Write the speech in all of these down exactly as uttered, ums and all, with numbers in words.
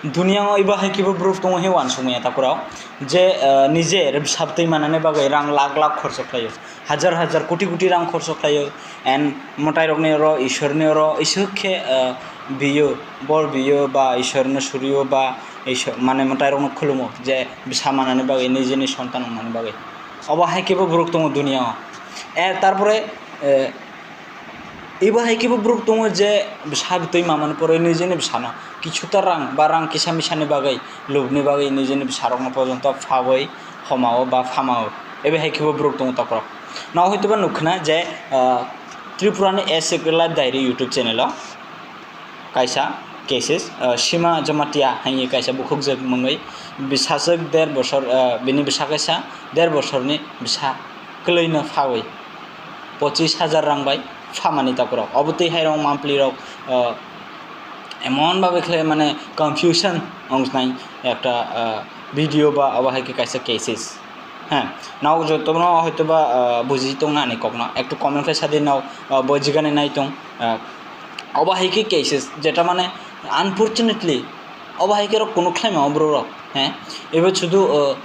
Duniya o eba hai kebo borok tongo he uansukmaya takurok je, ah, nije bwsa bwtwi manani bagwi rang lakh lakh khorcho khlaio, hajar hajar koti koti rang khorcho khlaio, and mwtairokni oro Ishorni oro isuk khe, ah, biyo, bor biyo ba Ishorno surio ba Ishor, mane mwtairokno khulumo je bwsa manani bagwi, nijeni sontan wngnani bagwi. Obo hai kebo borok tongo duniya o. Eh, tarpore, eh, Ebo hai kebo borok tongo je bwsa bwtwi mamani pore nijeni bwsano kisuta rang ba rang kisa misani bagwi, lobni bagwi nijeni bwsarokno porjonto phawi homao ba phamao. Ebo hai kebo borok tongo tokrok. No hoitoba nukkhna je, ah, Tripurani A Secret Life Diary YouTube channel o kaisa cases, ah, Sima Jamatia hai kaisa bukhukjwk mungwi bwsajwk der bosor, ah, bini bwsa kaisa der bosorni bwsa kwlwino phawi pochis hajar rang bai phamani takurok. Obo twi hai rok monthly rok, ah, emon babe khlai mane confusion wngnai ekta, ah, video ba obo hai khe kaisa cases. Heh, nao jotono hoitoba, ah, buji tongna ani kokno. Ektu comment khlai sadi nao, ah, bojigani nai tong, ah, obo hai khe cases jeta mane unfortunately obo hai khe rok kunu khlaima o borok rok, he? Ebo sudu, uh,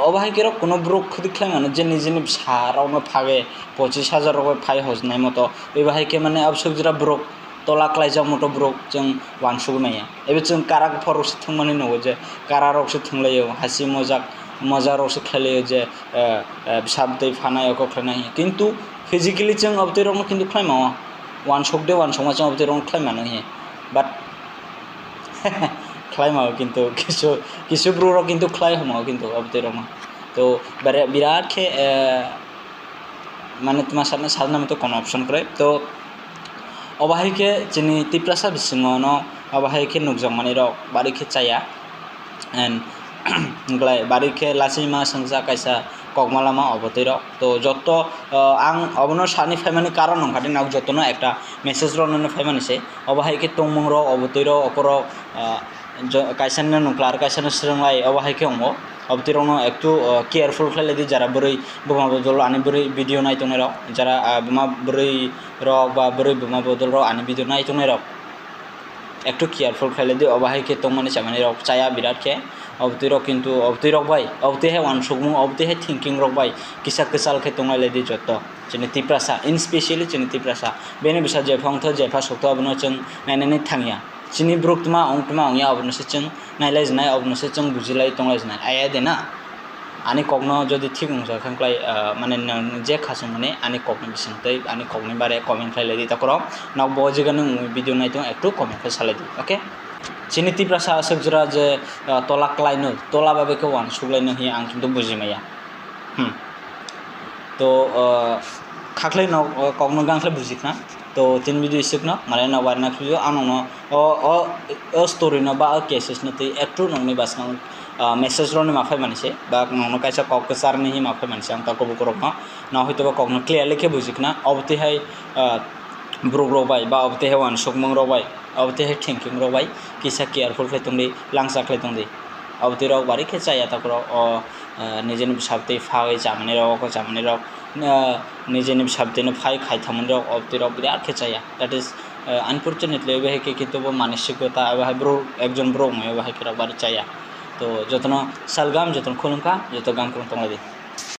obo hai khe rok kunu borok khudi khlaimano je nijeni bwsa rokno phage pochis hajar rok bai phai hojnai moto. Ebo hai khe mane absuk jora borok tola klaijak moto borok chwng uansugwi manya. Ebo chwng kara kuphar rok se thwngmani nugo je kara rok se thwnglaio, hasi mojak, moja rok se khlailaio je, uh, uh, bwsa bwtwi phanai oko khlainai. Kintu physically chwng obotwi rokno kintu khlaima o, uansuk de uansukma chwng obotwi rokno khlaimano he. But khlai mao kintu kisu, kisu bru rok kintu khlai hwnmao kintu obotwi rokno. To bare birat khe, eh, mane tma sakna sakna mito kono option kwrwi. To obo hai khe chini Tiprasa bisingo no obo hai khe nukjakmani rok bari khe chaya. And glai bari khe lasima sengsa kaisa kokma lama obotwi rok. To joto, uh, ang obono sani phaimani karon wngkha de, nok jotono ekta message rok nini phaimani se. Obo hai khe tongmung rok, obotwi rok, okorok, uh, jo-, kaisa no nukla, kaisa no swrwnglai, obo hai khe wngo. Obotwi rokno ektu, uh, careful khlai laidi, jara bwrwi buma bodol ani bwrwi video nai tongnai rok, jara, uh, buma bwrwi rok ba bwrwi buma bodol rok ani video nai tongnai rok. Ektu careful khlai laidi, obo hai khe tongmani chamani rok chaya birat khe. Obotwi rok kintu obotwi rok bai, obotwi hai uansukmung, obotwi hai thinking rok bai kisa kwchal khe tonglai laidi joto. Chini Tiprasa, in specially chini Tiprasa. Bini bwsa jepha wngtho, jepha sukto, abono chwng nainani thangya. Chini borok tma wng, tma wngya, abono se chwng nailai jwnai, abono se chwng bujilai tonglai jwnai. Aya de na? Ani kokno jodi thik wngsa khe, wngklai, ah, mane nang je khasung mani ani kokni bising tei ani kokni bare comment khlai laidi takhoro. Nok bo jigani video nai tong ektu comment khe salai di, okay? Chini Tiprasa aswk jora je, ah, tola klai no, tola babe khe uansuk lai no hiya ang kintu buji maya. Hmm. To, ah, khaklai no, ah, kokno gangkhlai buji khna. To tin video isik no, mane no warna khliyo, ano no, o, o, o story no ba o cases no tei ektu nokni basang, ah, message rokni ma phaimani se, ba nokno kaisa kok kwcharni hi ma phaimani se, ang ta kubuk rokno, no hoi toba kokno clearly khe bujikna, obotwi hai, ah, borok rok bai, ba obotwi hai uansukmung rok bai, obotwi hai thinking rok bai, kisa careful khe tongdi, langsa khlai tongdi. Obotwi rok bari khe chaya takhoro, o, ah, nijeni bwsa bwtwi phagwi chamani rok, o chamani rok, ah, nijeni bwsa bwtwi no phai khai thangmani rok, obotwi rok birat khe chaya. That is, ah, unfortunately, obo hai khe kintu bo manusikota, obo hai borok, ekjon borok wngwi obo hai khe rok bari chaya. To, jotono salgam, jotono khulumkha, joto gam kwrwng tonglaidi.